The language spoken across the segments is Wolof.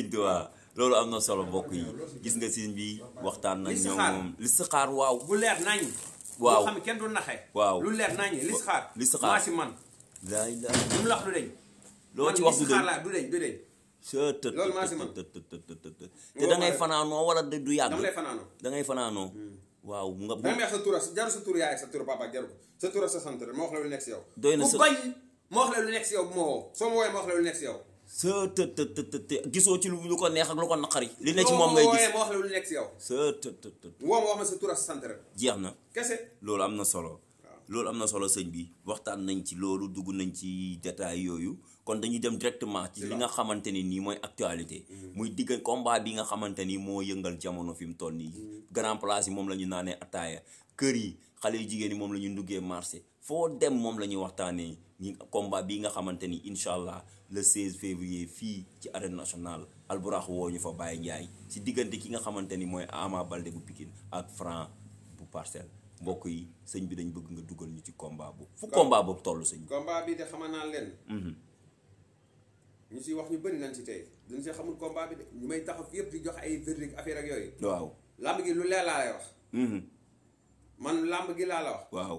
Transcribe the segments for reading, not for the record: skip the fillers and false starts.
sëñ Tuubaa loolu am na solo mbokk yi gis nga sëñ bi waxtaan nañ ñoom moom listixaar waaw bu leer nañ waaw xam ne kenn du naxe waaw lu leer nañ listixaar maa si man laay la lu mu la wax du deñ loo ci wax du deñ du deñ loolu maa si man te da ngay fanaanoo wala du yàgg dama lay fanaanoo da ngay fanaanoo waaw nga da nga sa tur jaru sa tur yaay sa tur papa jaru ko sa tur sa sant ma wax la lu nekk si yow doy na bu bañ ma wax la lu nekk si yow bu ma woo soo ma woowee ma wax la lu nekk si yow sa të gisoo ci lu ko neex ak lu ko naqari li ne ci moom ngay gis ma wax la lu nekk si yow sa woo ma wax ma sa tur sa sant rek jeex na kese loolu am na solo loolu am na solo sëñ bi waxtaan nañ ci loolu dugg nañ ci détail yooyu kon dañuy dem directement ci li nga xamante ni nii mooy actualité muy digg combat bi nga xamante ni moo yëngal jamono fi mu toll nii grand place yi moom la ñu naanee ataaya kër yi xale yu jigéen yi moom la ñu nduggee marché foo dem moom la ñuy waxtaanee ñi combat bi nga xamante ni incha allah le 16 février fii ci arène nationale alburax woo ñu fa Baye Ndiaye ci diggante ki nga xamante ni mooy Ama Baldé bu Pikine ak Franc bu Parcelles mbokk yi sëñ bi dañ bëgg nga dugal ñu ci combat boobu fu combat boobu toll sëñ bi combat bi de xamaa naa leen ñu si wax ñu bëri nañ si tey dañ si xamul combat bi de ñu may taxaw yëpp di jox ay verdict affaire ak yooyu waaw làmb gi lu leer laa lay wax man làmb gi laa la wax waaw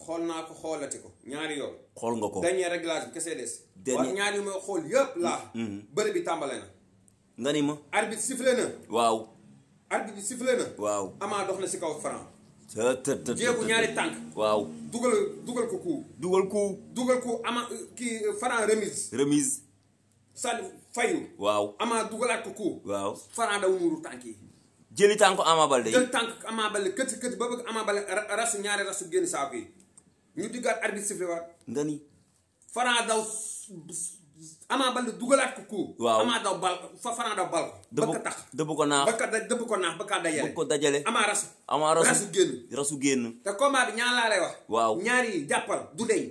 xool naa ko xoolati ko ñaari yoon xool nga ko dernier réglage bi kese des wax ñaari yu may xool yëpp laa bëri bi tàmbale na nga ni ma arbitre sifflé na waaw arbitre bi sifflé na waaw Ama dox na si kaw Franc të jéegu ñaari tànk waaw dugal ko coup dugal ko Ama kii Franc remise sànni fayu waaw Ama dugalaat ko coup waaw Franc daw muuru tànk yi jëli tànk Ama Baldé jël tànk Ama Baldé kët ba bëgg Ama Baldé rasu ñaari rasu génn saako yi ñu diggaat arbitre sifflé waat nga ni Franc daw Ama Baldé dugalaat ko coup waaw Ama daw bal fa Franc daw bal ko ba ka tax dëbb ko naax ba ka dajale ko dajale Ama rasu génn te combat bi ñaar laa lay wax waaw ñaari yi jàppal du deñ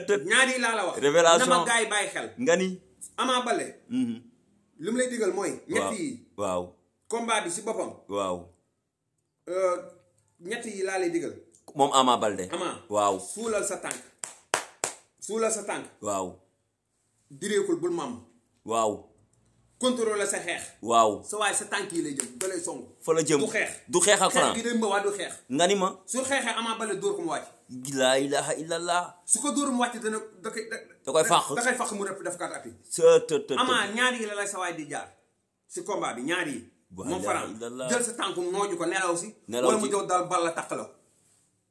të ñaari yi laa la wax révélation na ma gars yi bàyyi xel nga ni Ama Baldé li mu lay digal mooy ñett yi waaw combat bi si boppam waaw ñett yi laa lay digal moom Ama Baldé waaw suulal sa tànk waaw direekul bul mam waaw contrôler sa xeex waaw sa waaye sa tànk yi lay jëm da lay song fa la jëm du xeex ak Franc xeex bi day mba waa du xeex nga ni ma su xeexee Ama Baldé dóor ko mu wàcc laa ilaha illallah su ko dóor mu wàcc da koy fàq mu def kat appi Ama ñaari yi la lay sa waay di jaar si combat bi ñaari yi moom Franc jël sa tànk nooju ko nelaw si wala mu jow dal bal la taq la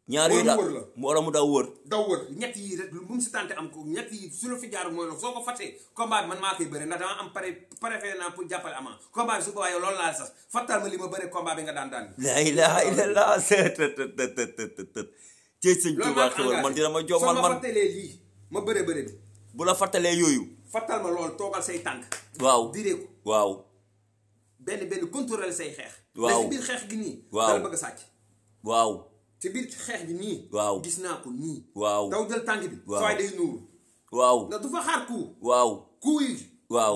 ñaar yooyu daal wala mu daw wër ñett yi rek bu mu si tànte am ko ñett yi su la fi jaar mooy loolu soo ko fàttee combat bi man maa koy bëri ndax dama am préféré naa pour jàppale Ama combat bi su boobaa yow loolu laa sas fàttal ma li ma bëri combat bi nga daan la ilaha illallah ci sëñ Tuubaa xewal man dina ma jox man soo ma fàttalee lii ma bëri bi bu la fàttalee yooyu fàttal ma loolu toogal say tànk waaw diree ko waaw benn contrôler say xeex waaw si biir xeex gi nii waaw dala bëgg a sàcc waaw ci biir xeex gi nii waaw gis naa ko nii waaw daw jël tànk bi sooy day nuuru waaw ndax du fa xaar coup waaw coup yi waaw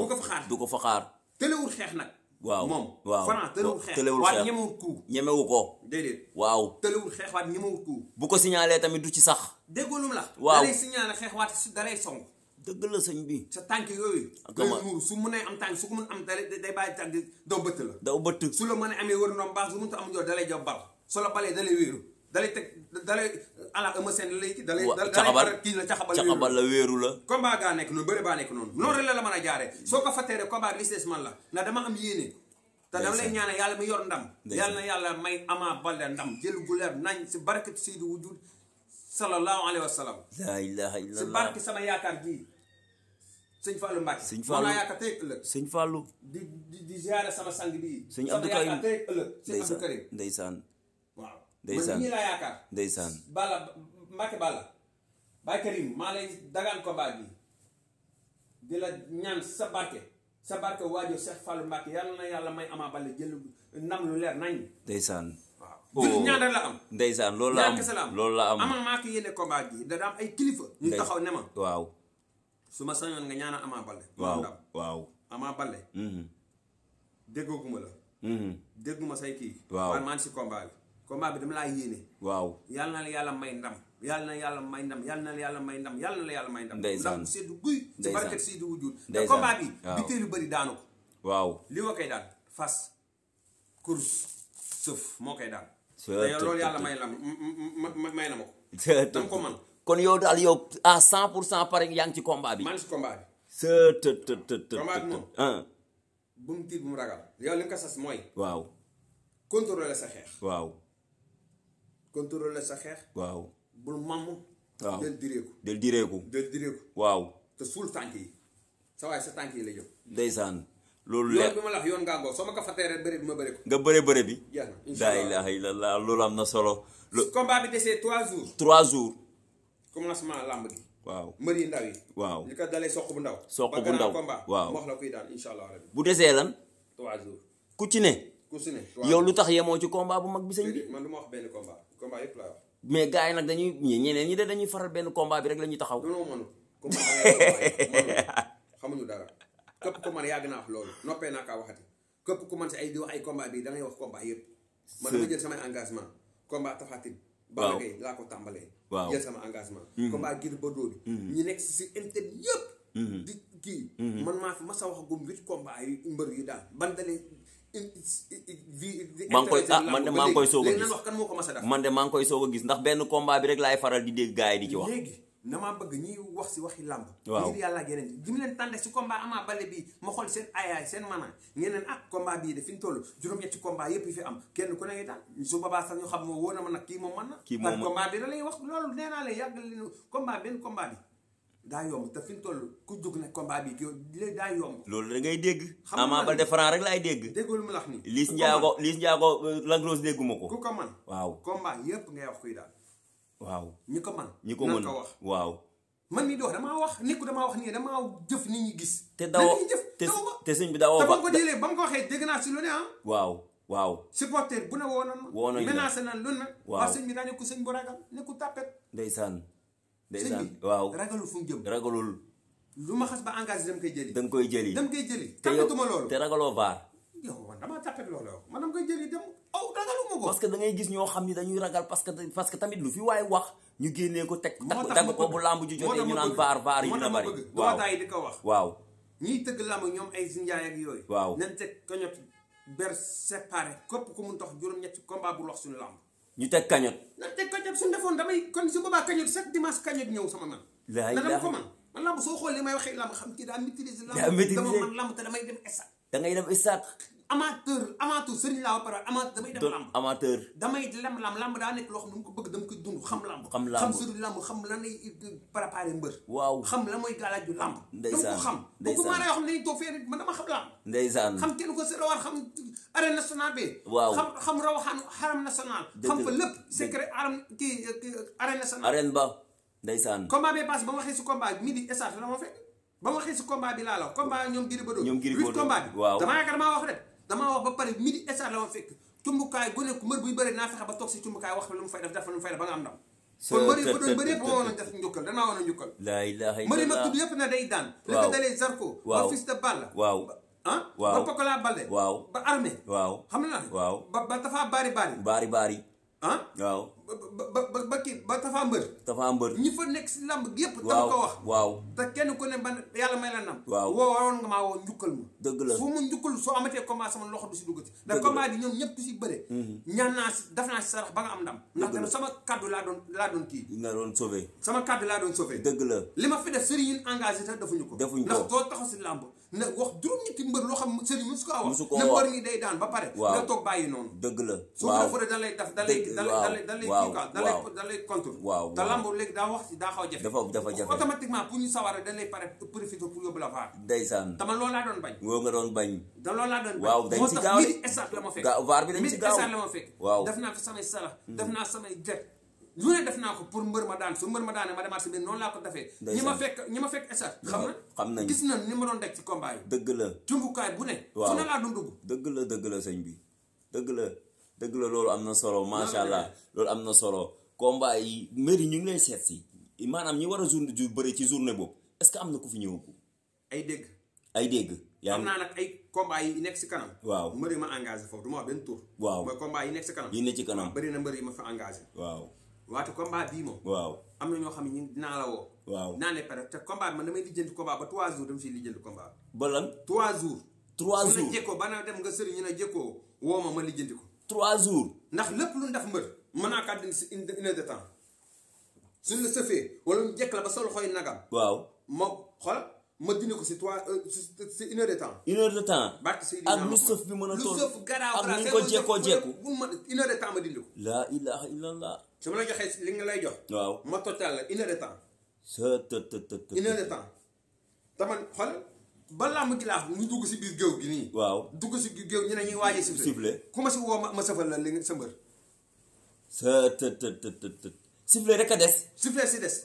du ko fa xaar tëlewul xeex nag waaw moom waaw Franc tëlewul xeex waat ñemewul coup ñemewu ko déedéet waaw tëlewul xeex waat ñemewul coup bu ko signalé tamit du ci sax déggulum la waaw dalay signalé xeex waat dalay song dëgg la sëñ bi sa tànk yooyu day nuuru su mënee am tànk su ko mën am day bàyyi tànk daw bëtt la daw bëtt su la mën a amee wër ndoom baax su mënta am jox dalay jox bal su la balee dalay wéeru dalay teg dalay ala ëma seen lay ki dalay kii la caxabal la wéeru la combat gaa nekk noonu bëri baa nekk noonu noonu rek la mën a jaaree soo ko fattee rek combat bi li man la ndax dama am yéene te dama lay ñaanal yàlla mi yor ndam yàlla na yàlla may Ama Baldé ndam jël gu leer nañ si barkat Seydi Wujud sallallahu alayhi wa sallam la ilaha illallah si barke sama yaakaar ji sëñ Fallou Mbacke sëñ Fallou laa yaakaar tey ëllëg sëñ Fallou di ziare sama sang bii sëñ Abdou Karim tey ëllëg sëñ Abdou Karim ndeysaan waaw ndeysaan man ñii laa yaakaar ndeysaan Balla Mbacke Balla Baye Karim maa lay dagaan combat bi di la ñaan sa barke waajur Cheikh Fallou Mbacke yàlla na yàlla may Ama Baldé jël ndam lu leer nañ ndeysaan waaw ñaan rek la am ndeysaan loolu la am loolu la am Ama maa ko yéene combat bi da am ay kilifa ñu taxaw ne ma waaw su ma sañoon nga ñaanal Ama Baldé waaw Ama Baldé déggooguma la dégguma say kii waaw man maan si combat bi dama laa yéene waaw yàlla na la yàlla may ndam yàlla na yàlla may ndam yàlla na yàlla may ndam yàlla na la yàlla may ndam ndeysaan ndam seddu guy ci barket Seydi Wujud te ndeysaan combat bi waaw bi teel lu bëri daanu ko waaw li ma koy daan fas course sëf moo koy daan te Së- yow loolu yàlla may lam may na ma ko dama ko man kon yow daal yow à 100% pare yaa ngi ci combat bi man si combat bi sa combat bi moom bu mu tiit bu mu ragal yow li nga ko sas mooy waaw contrôler sa xeex waaw contrôler sa xeex waaw bul mamm waaw del direeku del direeku waaw te suul tànk yi sa waay sa tànk yi la jëm ndeysaan loolu yoon leer bi ma la wax yoon ngaa ngoo soo ma ko fatee rek bëri bi ma bëri ko nga bëre bi jeex na laa incha allah ilaha illallah loolu am na solo combat bi desee 3 jours 3 jours commencement làmb gi waaw mbër yi ndaw yi waaw li ko dalee soq bu ndaw Soq ba bu ndaw grand combat waaw. ma wax la kuy daan incha allah rabbi bu desee lan 3 jours ku ci ne ku si ne yow lu tax yemoo ci combat bu mag bi sëñ bi man du ma wax benn combat yëpp laa wax mais gars yi nag dañuy ñeneen ñi de dañuy faral benn combat bi rek la ñuy taxaw danoo mënu combat xamuñu dara képp ku man yàgg naa wax loolu noppee naa kaa waxati képp ku man si ay di wax ay combat bi da ngay wax combat yëpp man dama jël samay engagement combat tafatin Balla Gaye laa ko tàmbalee waaw jël sama engagement combat Gris Bordeaux bi ñi nekk si internet yëpp di kii man maa fi masa wax gum 8 combat yi mbër yi daal ban dalee maa ngi koy man de maa ngi koy soog a léegi gis nan wax kan moo ko mas a def man de maa ngi koy soog a gis ndax benn combat bi rek laay faral di dégg gars yi di ci wax léegi damaa bëgg ñiy wax si waxi làmb waaw ngir yàlla ak yeneen ji mu leen tànde si combat Ama Baldé bi ma xool seen ayaay seen maanaam ñeneen combat bii de fi ñu toll juróom-ñetti combat yëpp yi fi am kenn ku ne ngi daan su boobaa sax ñu xam moo wóor na ma nag kii moom mën na kii moom parce que combat bi da lay wax loolu nee naa leen yàgg leen combat benn combat bi daa yomb te fi ñu toll ku jóg ne combat bi kii léegi daa yomb loolu da ngay dégg xam nga Ama Baldé Franc rek laay dégg déggoo mu lax ni Liss Ndiago Lac Rose dégguma ko ku ko man waaw combat yëpp ngay wax kuy daal waaw ñi ko man ñi ko nan mën ko wax waaw man mii di wax damaa wax nit ku damaa wax nii damaa jëf nit ñi gis te dawoo jëf te sëñ bi dawoo te ba mu ko jëlee ba mu ko waxee dégg naa si lu ne waaw supporter bu ne woo nan ma woo nañu la menacé nan lu ne waaw waaw sëñ bi daa nekku sëñ bu ragal nekku tàppet ndeysaan sëñ bi waaw ragalul fu mu jëm ragalul lu ma xas ba engagé dem koy jëli da nga koy jëli dem koy jëli te yow tàppetuma loolu te ragaloo vaar yow man damaa tàppet loolu yow man dama koy jëli dem ragaluma ko parce que da ngay gis ñoo xam ni dañuy ragal parce que tamit lu fi waaye wax ñu génnee ko teg moo tax tag ma ko bu làmb ju jotee ñu naan vaar yi dina bari waaw yi di ko wax waaw ñiy tëgg làmb ñoom ay si njaay ak yooyu waaw nañ teg kañot ber séparé képp ku mun tax juróom-ñetti combat bu lox suñu làmb ñu teg kañot nañ teg kañot suñu defoon damay kon su boobaa kañot chaque dimanche kañot ñëw sama man laay na dama ko man làmb soo xoolee li may waxee làmb xam kii daa maîtriser daa maîtriser dama man làmb te damay dem esat da ngay dem stade amateur sëriñ laa ba pare amateur damay dem làmb amateur damay lem làmb daa nekk loo xam ne mu ko bëgg dama koy dund xam làmb xam sëriñ làmb xam lan lay préparé mbër waaw xam la mooy galaaju làmb dama ko xam bu ko maa yoo xam ne dañuy toog fee man dama xam làmb ndeysaan xam kenn ko sa rawar xam arène nationale bi waaw xam rawaxaan xaram national xam fa lépp secret aram kii arène nationale arène ba ndeysaan combat bi passe ba ma waxee si combat bi midi estat la ma fekk ba ma waxee si combat bi laa la combat ñoom Gris Bordeaux combat bi waaw damaa yaakaar damaa wax rek damaa wax ba pare midi estat la ma fekk cumbukaay bu nekk mbër buy bëri naa fexe ba toog si cumbukaay wax lu mu fay def lu mu fay def ba nga am ndam kon mbër yi ba doon bëri yëpp ma woon a def njukkal danaa woon a njukkal laa ilaaha mbër yi ma illallaah tudd yëpp na day daan li ko dalee Zarko ba Fils de Balla waaw ba Pokola Baldé waaw ba Armé waaw xam na waaw ba Tafa Bari baari waaw ba kii ba Tafa Mbër ñi fa nekk si lamb gi yëpp dama ko wax waaw te kenn ku ne ban yàlla may la nam waaw woo waroon nga maa woo njukkal ma dëgg la fu mu njukkal soo amatee combat sama loxo du si duggati ndax combat bi ñoom ñëpp ku si bëre ñaan naa si def naa si sarax ba nga am ndam ndax sama kaddu laa doon kii nga doon sauvé sama kaddu laa doon sauvé dëgg la li ma fi def sëriñ yi engagé sax defuñu ko ndax doo taxaw si lamb na wax juróom-ñetti mbër loo xam sëriñ musu ko wax na mbër mi day daan ba pare nga toog bàyyi noonu dëgg la su ko defee da lay def da lay contre te lamb léegi daa wax si daa xaw a jafe dafa jafe automatiquement pour ñu sawara da lay pare profité pour yóbbu la vaar ndeysaan dama loolu laa doon bañ woo nga doon bañ da loolu laa doon bañ waaw dañ si gaaw moo tax midi estat la ma fekk vaar bi dañ si gaaw midi estat la ma fekk waaw def naa fi samay sala def naa samay jet lu ne def naa ko pour mbër ma daan su mbër ma daane ma demaat si biir noonu laa ko defee ñi ma fekk estat xam na gis na ni ma doon daj ci combat yi dëgg la cumbukaay bu ne fu ne laa doon dugg dëgg la sëñ bi dëgg la loolu am na solo macha allah loolu am na solo combat yi mbir yi ñu ngi lay seet si maanaam ñi war a journée ju bëri ci journée boobu est-ce que am na ku fi ñëwagu ay dégg am naa nag ay combat yi nekk si kanam waaw mbër yi ma engagé foofu du ma wax benn tour waaw mooy combat yi nekk si kanam yi ne ci kanam bëri na mbër yi ma fa engagé waaw waate combat bii moom waaw am na ñoo xam ne ñu dinaa la woo waaw naa ne pare te combat bi man damay lijjanti combat ba 3 jours dama siy lijjanti combat ba lan 3 jours 3 ñu ne jours jékkoo ba na dem nga sëriñ ñu ne jékkoo woo ma lijjanti ko 3 jours ndax lépp lu ñu def mbër mën naa kaa dindi si une heure de temps suñ la sëfee wala ñu jekk la ba sa loxoy nagam waaw ma xool ma dindi ko si 3 si une heure de temps. une heure de temps barke Seydi ak lu sëf bi mën a toll lu sëf garaaw ak ni ñu ko jekkoo jekku bu ma une heure de temps ma dindi ko. laa ilaha illallah su ma la joxee li nga lay jox. waaw ma total la une heure de temps. të une heure de temps te man xool ba làmb gi laax ñu dugg si biir géew gi nii. waaw dugg si géew ñu ne ñuy waaj a sifflé ku ma si woo ma safal la li nga sa mbër. sifflé rek a des. sifflé si des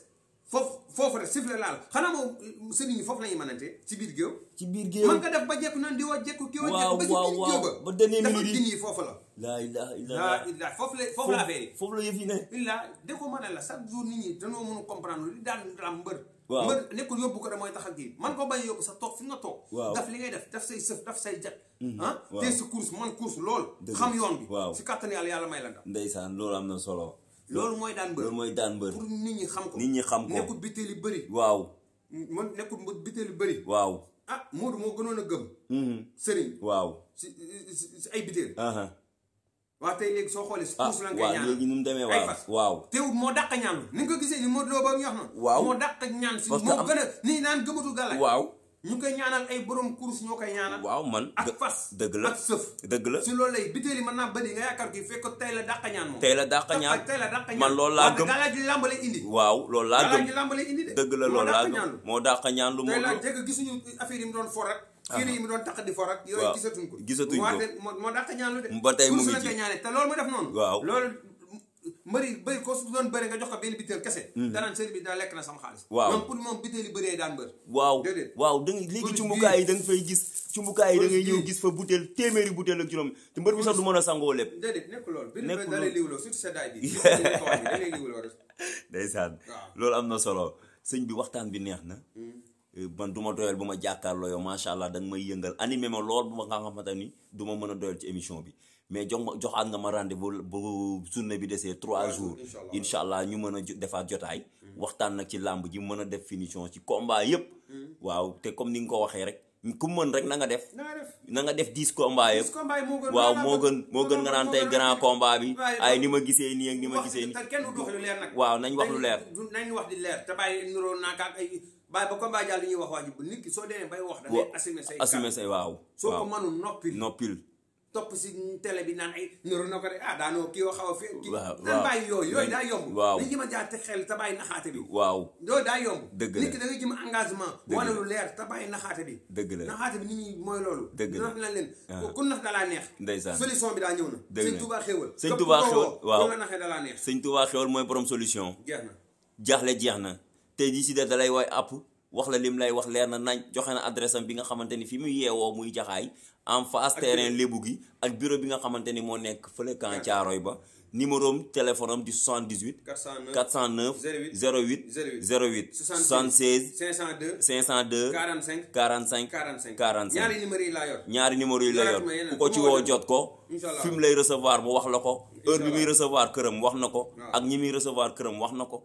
foofu rek sifflé laal xanaa moom sëriñ ñi foofu la ñuy mënante ci biir géew. ci biir géew mën nga def ba jekku naan di woo jekku kii woo jekku ba si biir géew ba. ba dernier dafa minute din yi foofu la. laa ilaha illallah foofu la affaire yi. foofu la yëf yi ne. illa de ko mën a la chaque jour nit ñi dañoo mën a comprendre li daan ram mbër. waaw mbër nekkul yóbbu ko da mooy tax ak kii man ko bañ a yóbbu sa toog fi nga toog. waaw daf li ngay def say sëf daf say jat. waaw tey sa course man course lool. xam yoon bi. waaw si kàttan yàlla may la ndam. ndeysaan loolu am na solo. loolu mooy daan mbër loolu mooy daan mbër. pour nit ñi xam ko. nit ñi xam ko nekkul biteel yu bëri. waaw. man nekkul biteel yu bëri. waaw. ah Modou moo gënoon a gëm. sëriñ. waaw. si ay biteel. waaw tey léegi soo xoolee si ah course la nga koy waaw ñaan léegi nu mu demee ay waaw fas waaw. teewul moo dàq ñaan ni nga ko gisee ni Modou Lo ba ñu wax na. waaw moo dàq ñaan si parce que moo gën a nii naan gëmatul gàllaaj. waaw. ñu koy ñaanal ay borom course ñoo koy ñaanal. waaw man. ak fas dëgg la ak sëf. dëgg la si loolu lay biteel yi mën naa bëri nga yaakaar kii fekk tey la dàq ñaan moom. tey la dàq ñaan tey la dàq ñaan man loolu laa gëm gàllaaj ji làmb lay indi. waaw loolu laa gàllaaj gëm ji làmb lay indi de. dëgg la loolu laa gëm moo dàq ñaan lu tey mu. la jégg gisuñu affaire yi mu doon for rek. kii yi mu doon taq di for rek. yooyu gisatuñ ko gisatuñ ko moo dàq ñaan lu de. ba tey mu ngi course la koy ñaane te loolu mu def noonu. waaw loolu mbëri bëri ko su doon bëri nga jox ko benn biteel kese. danaan sëriñ bi daa lekk na sama xaalis. waaw moom pour moom biteel yi bëree daan mbër. waaw déedéet waaw da nga léegi cumbukaay yi da nga fay gis cumbukaay yi da ngay ñëw gis fa butéel téeméeri butéel ak juróom te mbër bi sax du mën a sangoo lépp. déedéet nekk loolu. nekk da lay liwloo surtout seddaay bi. da lay liwloo rek. ndeysaan waaw loolu am na solo sëñ bi waxtaan bi neex na. man du ma doyal bu ma jàkkaarloo yow macha allah da nga may yëngal animé ma lool bu ma nga xamante ni du ma mën a doyal ci émission bi mais joxaat nga ma rendez-vous bu journée bi desee 3 jours incha allah ñu mën a defaat jotaay waxtaan nag ci làmb ji mën a def finition ci combat yëpp waaw te comme ni nga ko waxee rek ku mën rek na nga def na nga def 10 combat yëpp waaw moo gën nga naan tey grand combat bi ay ni ma gisee nii ak ni ma gisee nii kenn du wax lu leer nag waaw nañ wax lu leer nañ wax di leer te bàyyi niroo naaka ak ay bàyyi ba combat jàll li ñuy wax waa ji nit ki soo demee bay wax da ngay assumer say waaw soo ko mënul noppil topp si télé bi naan ay niroo na ko de daanoo kii xaw a fi kii waaw nan bàyyi yooyu daa yomb waaw li jëma jaar te xel te bàyyi naxaate bi waaw yooyu daa yomb dëgg la nit ki da ngay jëm engagement wane lu leer te bàyyi naxaate bi dëgg la naxaate bi nit ñi mooy loolu dëgg la nax na leen ku nax dalaa neex ndeysaan solution bi daa ñëw na sëñ Touba xéwal sëñ Touba xéwal waaw la naxee dalaa neex sëñ Touba xéwal mooy borom solution jeex na jaaxle jeex na tey jii si de dalay waay àpp wax la lim lay wax leer na nañ joxe na adresse am bi nga xamante ni fi muy yeewoo muy jaxaay en face terrain lébu gi ak bureau bi nga xamante ni moo nekk fële camp Thiaroye ba numéro am téléphone am di 78 409 08 08 76 502 45 45 ñaari numéro yi laa yor ñaari numéro yi la yor ku ko ci woo jot ko fi mu lay recevoir mu wax la ko heure bi muy recevoir këram wax na ko ak ñi muy recevoir këram wax na ko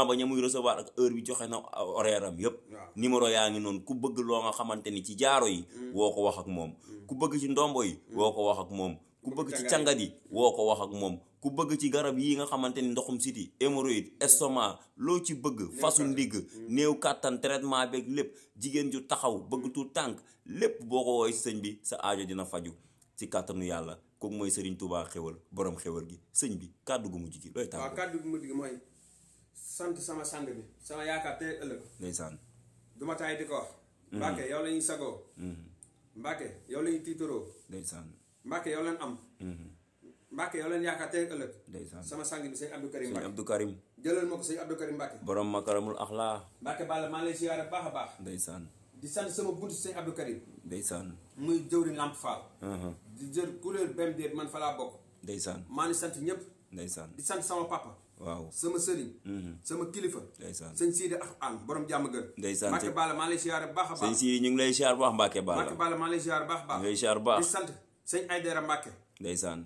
ba ña muy recevoir ak heure bi joxe na horaire am yépp numéro yaa ngi noonu ku bëgg loo nga xamante ni ci jaaro yi woo ko wax ak moom ku bëgg ci ndombo yi woo ko wax ak moom ku bëgg ci càngat yi woo ko wax ak moom ku bëgg ci garab yi nga xamante ni ndoxum siti hémorroïde estomac loo ci bëgg fasu ndigg néew kàttan traitement beeg lépp jigéen ju taxaw bëgg tu tànk lépp boo ko woowee sëñ bi sa aajo dina faju ci kàttanu yàlla kooku mooy Serigne Touba xéwal borom xéwal gi sëñ bi kàddu gu mujj gi looy tàggu. waaw kàddu gu mujj gi mooy sant sama sang bi sama yaakaar tey ëllëg. ndeysaan. duma taay di ko wax. Mbacke yow la ñuy sagoo. Mbacke yow la ñuy tiitaroo. ndeysaan. Mbacke yow lañ am. Mbacke yow lañ yaakaar tey ëllëg. ndeysaan sama sang bi sëñ Abdou Karim sëñ Mbacke. Abdou Karim. jëlal ma ko sëñ Abdou Karim Mbacke. borom makaramul axlaa. Mbacke Balla maa ngi lay siyaare baax a baax. ndeysaan. di sant sama buntu sëñ Abdou Karim. ndeysaan. muy jëwri Lamp Fall. di jël couleur BMD man fa laa bokk. ndeysaan. maa ngi sant ñëpp. ndeysaan. di sant sama papa. waaw sama sëriñ. sama kilifa. ndeysaan. sëñ Sidi ak an borom jàmm gën. ndeysaan Mbacke Balla maa lay siyaare baax a baax. sëñ Sidi ñu ngi lay siyaar bu baax Mbacke Balla. Mbacke Balla maa lay siyaare baax a baax. ñu ngi lay siyaar bu baax. di sant sëñ Aydara Mbacke. ndeysaan.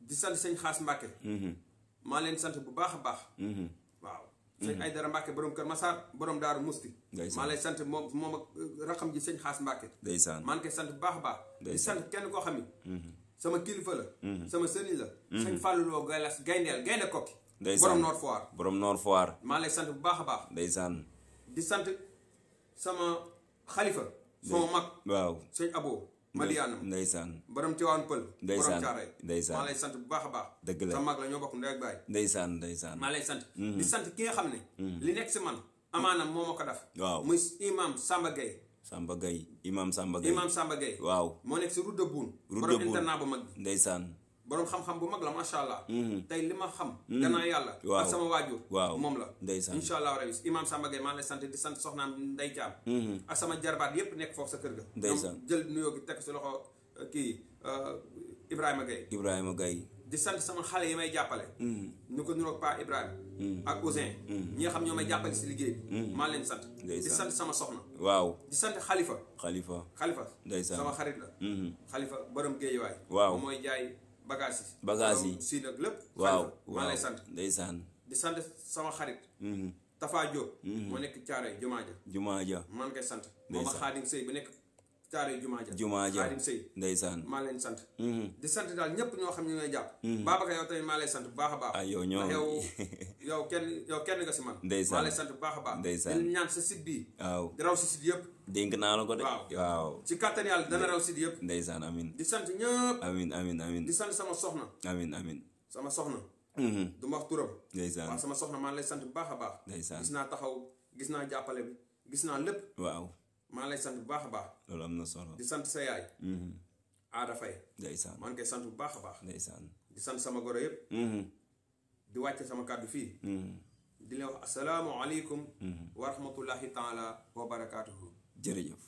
di sant sëñ Xaas Mbacke. maa leen sant bu baax a baax waaw sëñ Aydara Mbàkke borom Kër Masaar borom Daaru Musti maa lay sant moom ak raxam ji sëñ Xaas Mbàkke ndeysaan maa ngi koy sant bu baax a baax di sant kenn koo xam ni sama kilifa la sama sëriñ la sëñ Fallou Galas gaynde kokki borom Nord Foire borom Nord Foire maa lay sant bu baax a baax ndeysaan di sant sama xalifa sama mag waaw sëñ Abo Madianam ndeysaan borom Tiwaan Pël borom Caaray ndeysaan maa lay sant bu baax a baax dëgg la sama mag la ñoo bokk ndey ak baay ndeysaan maa lay sant di sant ki nga xam ne li nekk si man amaanam moo ma ko def waaw muy imam Samba Gueye imam Samba Gueye waaw moo nekk si route de Boune borom internat bu mag bi ndeysaan borom xam-xam bu mag la macha allah tey li ma xam gannaaw yàlla ak sama waajur moom la ndeysaan incha allah rabi imam Samba Gueye maa lay sant di sant soxnaam Ndey Caam ak sama jarbaat yépp nekk foofu sa kër ga ndeysaan jël nuyoo gi teg si loxo kii Ibrahima Gueye di sant sama xale yi may jàppale ñu ko nuroog Pa Ibrahima ak Ousin ñi nga xam ñoo may jàppale si liggéey bi maa leen sant di sant sama soxna waaw di sant xalifa ndeysaan sama xarit la xalifa borom Géejawaay waaw mooy jaay bagage yi yi si nag lépp waaw maa lay sant ndeysaan di sant sama xarit Tafa Diop moo nekk Caaroy jumaa ja maa ngi koy sant moom ak Xaadim Sëy bu nekk Caaroy jumaa ja Xaadim Sëy ndeysaan maa leen sant di sant daal ñëpp ñoo xam ne ñooy jàpp Babacar yow tamit maa lay sant bu baax a baax yow ñoo yow kenn nga si man ndeysaan maa lay sant bu baax a baax ndeysaan di ñaan sa site bii waaw di raw si site yëpp dénk naa la ko de waaw ci kàttan yàlla dana raw site yëpp ndeysaan amin di sant ñëpp amin di sant sama soxna amin sama soxna du ma wax turam ndeysaan waaw sama soxna maa lay sant bu baax a baax ndeysaan gis naa taxaw gis naa jàppale bi gis naa lépp waaw maa lay sant bu baax a baax loolu am na solo di sant sa yaay Aada Fay ndeysaan maa ngi koy sant bu baax a baax ndeysaan di sant sama goro yëpp di wàcce sama kàddu fii di leen wax asalaamu aleykum wa rahmatullahi taala wa barakaatuhu jërëjëf